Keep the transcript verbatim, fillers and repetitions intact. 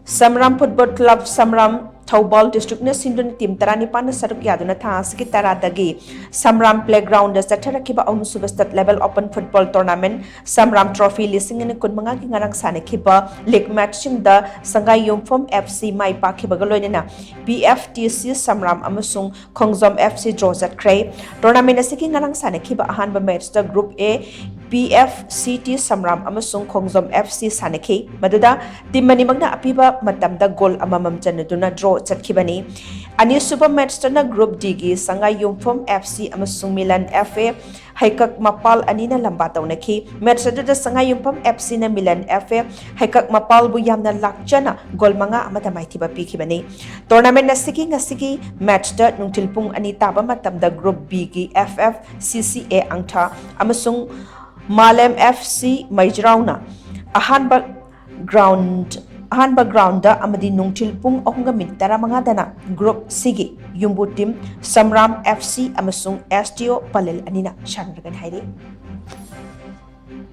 Samram Football Club, Samram, Thoubal District ꯅ ꯁꯤꯟꯗꯨꯅ team ꯇꯔꯥꯅꯤꯄꯥꯟꯅ ꯁꯔꯨꯛ ꯌꯥꯗꯨꯅ ꯊꯥ ꯑꯁꯤꯒꯤ ꯇꯔꯥꯗꯒꯤ Samram Playground ꯗ ꯆꯠꯊꯔꯛꯈꯤꯕ ꯑꯍꯨꯝꯁꯨꯕ State Level Open Football Tournament Samram Trophy ꯂꯤꯁꯤꯡ ꯑꯅꯤ ꯀꯨꯟꯃꯉꯥꯒꯤ ꯉꯔꯥꯡ ꯁꯥꯟꯅꯈꯤꯕ league match ꯁꯤꯡꯗ ꯁꯪꯒꯥꯏ ꯌꯨꯝꯐꯝ F C ꯃꯥꯏ ꯄꯥꯛꯈꯤꯕꯒ ꯂꯣꯏꯅꯅ P F T C Samram ꯑꯃꯁꯨꯡ ꯈꯣꯡꯖꯣꯝ F C draw ꯆꯠꯈ꯭ꯔꯦ꯫ Tournament ꯑꯁꯤꯒꯤ ꯉꯔꯥꯡ ꯁꯥꯟꯅꯈꯤꯕ ꯑꯍꯥꯟꯕ match ꯇ Group A P F C T Samram ꯑꯃꯁꯨꯡ ꯈꯣꯡꯖꯣꯝ F C ꯁꯥꯟꯅꯈꯤ, ꯃꯗꯨꯗ team ꯑꯅꯤꯃꯛꯅ ꯑꯄꯤꯕ ꯃꯇꯝꯗ goal ꯑꯃꯃꯝ ꯆꯟꯅꯗꯨꯅ draw ꯆꯠꯈꯤꯕꯅꯤ꯫ ꯑꯅꯤꯁꯨꯕ match ꯇꯅ Group D ꯒꯤ ꯁꯉꯥꯏ ꯌꯨꯝꯐꯝ F C ꯑꯃꯁꯨꯡ ꯃꯤꯂꯟ F A ꯍꯩꯀꯛ ꯃꯄꯥꯜ ꯑꯅꯤꯅ ꯂꯝꯕꯥ ꯇꯧꯅꯈꯤ꯫ Match ꯑꯗꯨꯗ ꯁꯉꯥꯏ ꯌꯨꯝꯐꯝ F C ꯅ ꯃꯤꯂꯟ F A ꯍꯩꯀꯛ ꯃꯄꯥꯜꯕꯨ ꯌꯥꯝꯅ ꯂꯥꯛꯆꯅ goal ꯃꯉꯥ ꯑꯃꯗ ꯃꯥꯏꯊꯤꯕ ꯄꯤꯈꯤꯕꯅꯤ꯫ Tournament ꯑꯁꯤꯒꯤ ꯉꯁꯤꯒꯤ match ꯇ ꯅꯨꯡꯊꯤꯜ ꯄꯨꯡ ꯑꯅꯤ ꯇꯥꯕ ꯃꯇꯝꯗ Group B ꯒꯤ F F C C A ꯑꯪꯊꯥ ꯑꯃꯁꯨꯡ ꯃꯥꯂꯦꯝ F C ꯃꯩꯖ꯭ꯔꯥꯎꯅ ꯑꯍꯥꯟꯕ ground, ꯑꯍꯥꯟꯕ ground ꯗ ꯑꯃꯗꯤ ꯅꯨꯡꯊꯤꯜ ꯄꯨꯡ ꯑꯍꯨꯝꯒ minute ꯇꯔꯥꯃꯉꯥꯗꯅ Group C ꯒꯤ ꯌꯨꯝꯕꯨ team ꯁꯝꯔꯥꯝ F C ꯑꯃꯁꯨꯡ S T O ꯄꯂꯦꯜ ꯑꯅꯤꯅ ꯁꯥꯟꯅꯔꯒꯅꯤ ꯍꯥꯏꯔꯤ꯫